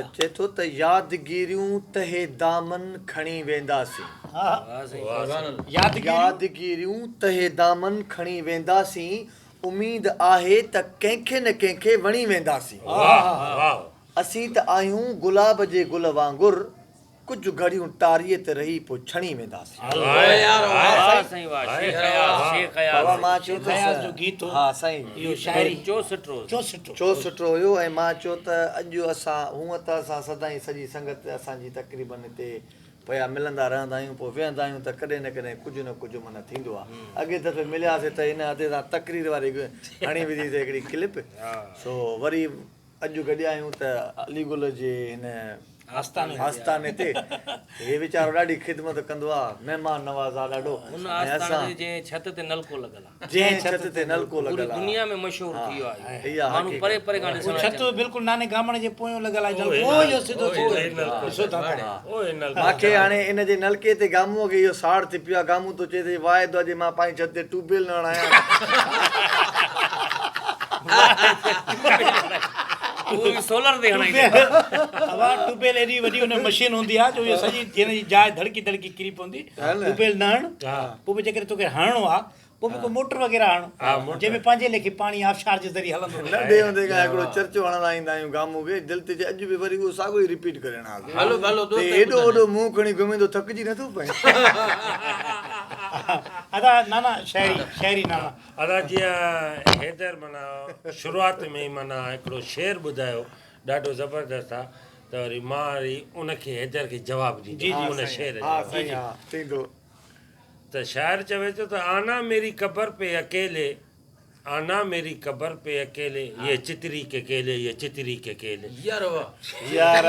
چئي ٿو ته يادگيريون تهي دامن کڻي وينداسين. يادگيريون تهي دامن کڻي وينداسين، اميد آهي ته ڪنهن کي نه ڪنهن کي وڻي وينداسين. اسين ته آهيون گلاب جي گل وانگر، ڪجهه گهڙيون ٽاريء تي رهي پوء ڇڻي وينداسين. بابا مان چيو ته ها سائين چوسٽرو هيو ۽ مان چيو ته اڄ اسان هونء ته اسان سدائين سڄي سنگت اسان جي تقريبن هتي پيا ملندا رهندا آهيون پوء ويهندا آهيون ته ڪڏهن نه ڪڏهن ڪجهه نه ڪجهه معنيٰ ٿيندو آهي اڳئين دفعي ملياسين ته هن ادي سان تقرير واري هڻي وڌي سي هڪڙي ڪلپ سو وري اڄ گڏيا آهيون ته علي گل جي هن آستاني تي هي ويچارو ڏاڍي خدمت ڪندو آ مهمان نواز آ ڏاڍو ان آستاني تي جنهن ڇت تي نلڪو لڳل آ جنهن ڇت تي نلڪو لڳل آ پوري دنيا ۾ مشهور ٿي ويو آ اهو ماڻهو پري پري کان ڏسڻ اچن ڇت بلڪل ناني گامڻ جي پويون لڳل آ نلڪو اهو سڌو ٿي ڏسو ٿا ماکي هاڻي ان جي نلڪي تي گامونء کي اهو ساڙ ٿي پيو آ گامون ٿو چئي ته واحد آ جي مان پنهنجي ڇت تي ٽيوب ويل نه هڻايان. اهو به سولر تي هڻائيندو. ابا ٽيوب ويل ايڏي وڏي ان مشين هوندي آ جو اهو سڄي هن جي جاء ڌڙڪي ڌڙڪي ڪري پوندي. ٽيوب ويل نه هڻ پوء به جيڪڏهن توکي هڻڻو آ پوء به ڪو موٽر وغيره هڻ جنهن ۾ پنهنجي ليکي پاڻي آبشار جي ذريعي هلندو رهي. ننڍي هوندي کان هڪڙو چرچو هڻندا ايندا آهيون گامون کي دل تي چئي اڄ به وري اهو ساڳيو ئي رپيٽ ڪري هڻانس ته ايڏو وڏو منهن کڻي گهمين ٿو ٿڪجي نٿو پئين. ادا نانا شاعري شاعري نانا. ادا جيئن حيدر معنيٰ شروعات ۾ ئي معنيٰ هڪڙو شعر ٻڌايو ڏاڍو زبردست آ ته وري مان وري ان کي حيدر کي جواب ڏيندس ان شعر جو ته شاعر چوي ٿو ته آنا ميري قبر پي اڪيلي آنا ميري قبر پي اڪيلي يه چتري ڪي ڪيلي يه چتري ڪي ڪيلي. يار واه يار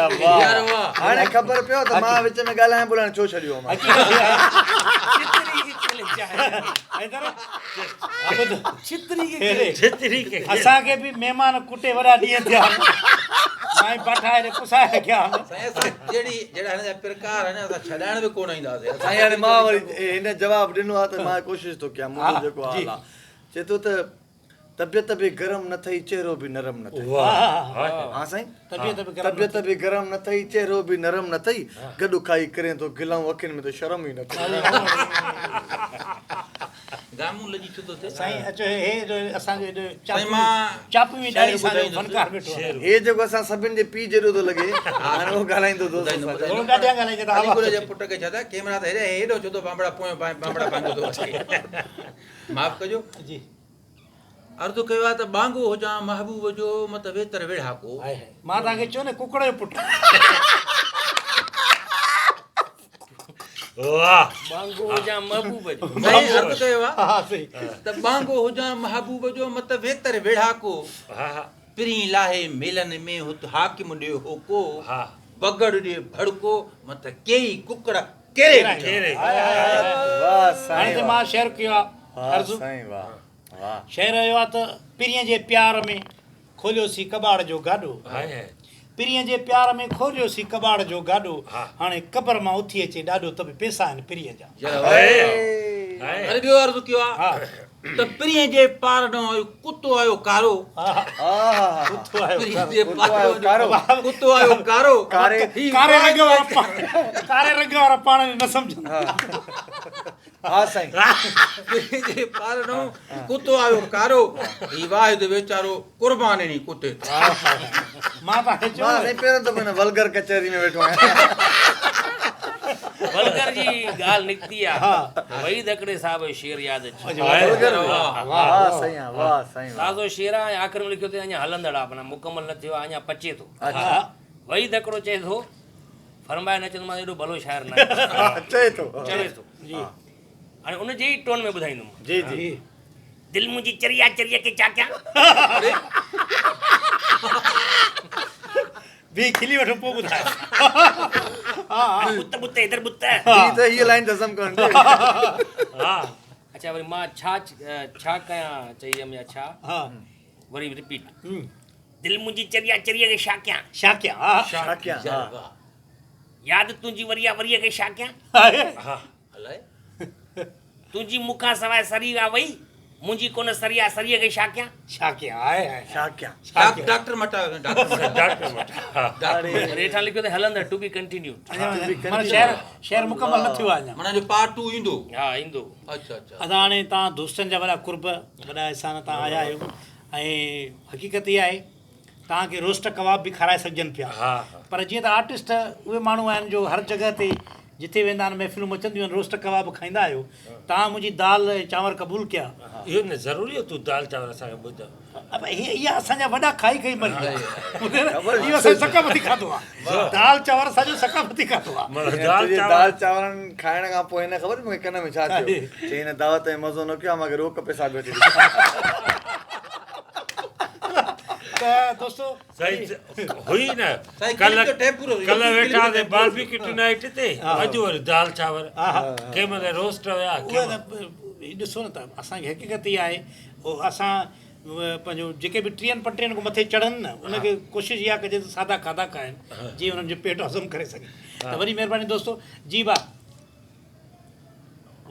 واه هاڻي خبر پيو ته مان وچ ۾ ڳالهائڻ ٻولائڻ ڇو ڇڏيو هو مان. چتري ڪي ڪيلي چتري ڪي ڪيلي چتري ڪي ڪيلي. اسان کي به مهمان ڪٽي وڏا ڏينهن ٿيا آهن مائي پاٺا هيڏي پسائي رکيا آهن. سائين اسان جهڙي جهڙا هن جا پرڪار آهن اسان ڇڏائڻ به ڪونه اينداسين. سائين هاڻي مان وري هن جواب ڏنو آهي ته مان ڪوشش ٿو ڪيان منهنجو جيڪو حال آهي چئي ٿو ته طبيعت به گرم نه ٿئي چهرو به نرم نه ٿئي. ها سائين طبيعت به گرم نه ٿئي چهرو به نرم نه ٿئي گڏ کائي ڪرين ٿو گلائون اکين ۾ ته شرم ئي نه ٿئي. گامون لڄي ڇو ٿو ٿئي. سائين اچو هي اسان جو هيڏو سائين مان چاپوي ڏاڙهي سان جو فنڪار ويٺو آهي. هي جيڪو اسان سڀن جي پيء جيڏو ٿو لڳي هاڻي اهو ڳالهائيندو دوست اسان سان. ٿورو ڏاڍيان ڳالهائجي ته علي گل جي پٽ کي ڇا ٿا ڪيمرا ته هيڏي هيڏو ڇو ٿو بانبڙا پويون بانبڙا پائيندو ٿو اچي. معاف ڪجو. جي. عرض ڪيو آهي ته ٻانگو هجان محبوب جو مت ويتر ويڙهاڪو. مان توهان کي چيو نه ڪڪڙ جو پٽ. واهه. ٻانگو هجان محبوب جو. سائين عرض ڪيو آهي ته ٻانگو هجان محبوب جو مت ويتر ويڙهاڪو. پرين لاهي ميلن ۾ هت حاڪم ڏي هوڪو. بگهڙ ڏي ڀڙڪو مت ڪيئي ڪڪڙ ڪيري ڪيري. واھ هاڻي سائين ته مان شعر ڪيو آ واھ عرض سائين واھ واھ. شعر اهو آ ته پرينء جي پيار ۾ کوليوسين ڪٻاڙ جو گاڏو هائي هائي. پرينء جي پيار ۾ کوليوسين ڪٻاڙ جو گاڏو ها. هاڻي قبر مان اٿي اچي ڏاڏو ته به پيسا آهن پرينء جا. هائي هائي. وري ٻيو عرض ڪيو آ ها. ته پرينء جي پار ڏانهن آيو ڪتو آيو ڪارو. ڪتو آيو ڪارو. ڪتو آيو ڪارو. ڪاري ڪاري رنگ وارا ڪاري رنگ وارا پاڻ نه سمجهن. ها سائين. پرينء جي پار ڏانهن ڪتو آيو ڪارو. هي واحد ويچارو قربان انهي ڪتي تي. مان توهان کي چيو مان سائين پهريون دفعو هن ولگر ڪچهري ۾ ويٺو آهيان. ولگر جي ڳالهه نڪتي آ وحيد هڪڙي صاحب جو شعر ياد اچي ويو. واه سائين واه سائين واه. تازو شعر آ ۽ آخر ۾ لکيو اٿئي اڃا هلندڙ آ معنيٰ مڪمل نه ٿيو آ اڃا پچي ٿو. وحيد هڪڙو چئي ٿو فرمائي نه چوندومانس ايڏو ڀلو شاعر نه آهي. چئي ٿو. چوي ٿو. هاڻي ان جي ئي ٽون ۾ ٻڌائيندم. جي جي. دل منهنجي چريا چريا کي چاڪيان. بيهي کلي وٺو پوء ٻڌايو. بت بت ادھر بت. هي ته هيء لائين هضم ڪرڻ ڏي. اڇا وري مان ڇا ڇا ڪيان چئي هيم يا ڇا وري رپيٽ. دل منهنجي چريا چريا کي شاڪيان. شاڪيان ها. شاڪيان ها. ياد تنهنجي وريا وريا کي شاڪيان. الائي. تنهنجي مون کان سواء سري آ وئي. منهنجي ڪونه سري آ سريء کي ڇا ڪيان؟ ڇا ڪيان هاء هاء. ڇا ڪيان. ڊاڪٽر مٽايو سائين ڊاڪٽر ڊاڪٽر وري هيٺان لکيو ته هلندڙ ٽو بي ڪنٽينيوڊ. معنيٰ شعر شعر مڪمل نه ٿيو آ اڃا. معنيٰ جو پارٽ ٽو ايندو. ها ايندو. اڇا اڇا. ادا هاڻي توهان دوستن جا وڏا قرب وڏا احسان توهان آيا آهيو ۽ حقيقت اها آهي توهان کي روسٽ ڪباب به کارائي سگهجن پيا پر جيئن ته آرٽسٽ اهي ماڻهو آهن جو هر جڳهه تي جتي ويندا آهن محفلون مچنديون آهن روسٽ ڪباب کائيندا آهيو توهان منهنجي دال ۽ چانور قبول ڪيا. اهو نه ضروري هو تون دال چانور اسان کي ٻڌاء. ابا هي اها اسان جا وڏا کائي کائي مري ويا ٻڌو نه اهو اسان جو ثقافتي کاڌو آهي دال چانور اسان جو ثقافتي کاڌو آهي. تنهنجي دال چانورن کائڻ کان پوء هن خبر مون کي ڪن ۾ ڇا ٿيو چئي هن دعوت ۾ مزو نه ڪيو آهي مان کي روڪ پئسا به وٺي ڏي. ته دوستو سائين هئي نه ڪلهه ڪلهه ويٺا سي باربيڪيو ٽونائيٽ تي اڄ وري دال چانور ڪنهن مهل روسٽ ويا ڪنهن مهل ڏسو نه ته اسان کي حقيقت اها آهي اسان پنهنجو جيڪي به ٽيهن پنٽيهن کان مٿي چڙهن نه ان کي ڪوشش اها ڪجي ته سادا کاڌا کائن جيئن انهن جو پيٽ هضم ڪري سگهي ته وڏي مهرباني دوستو جي با.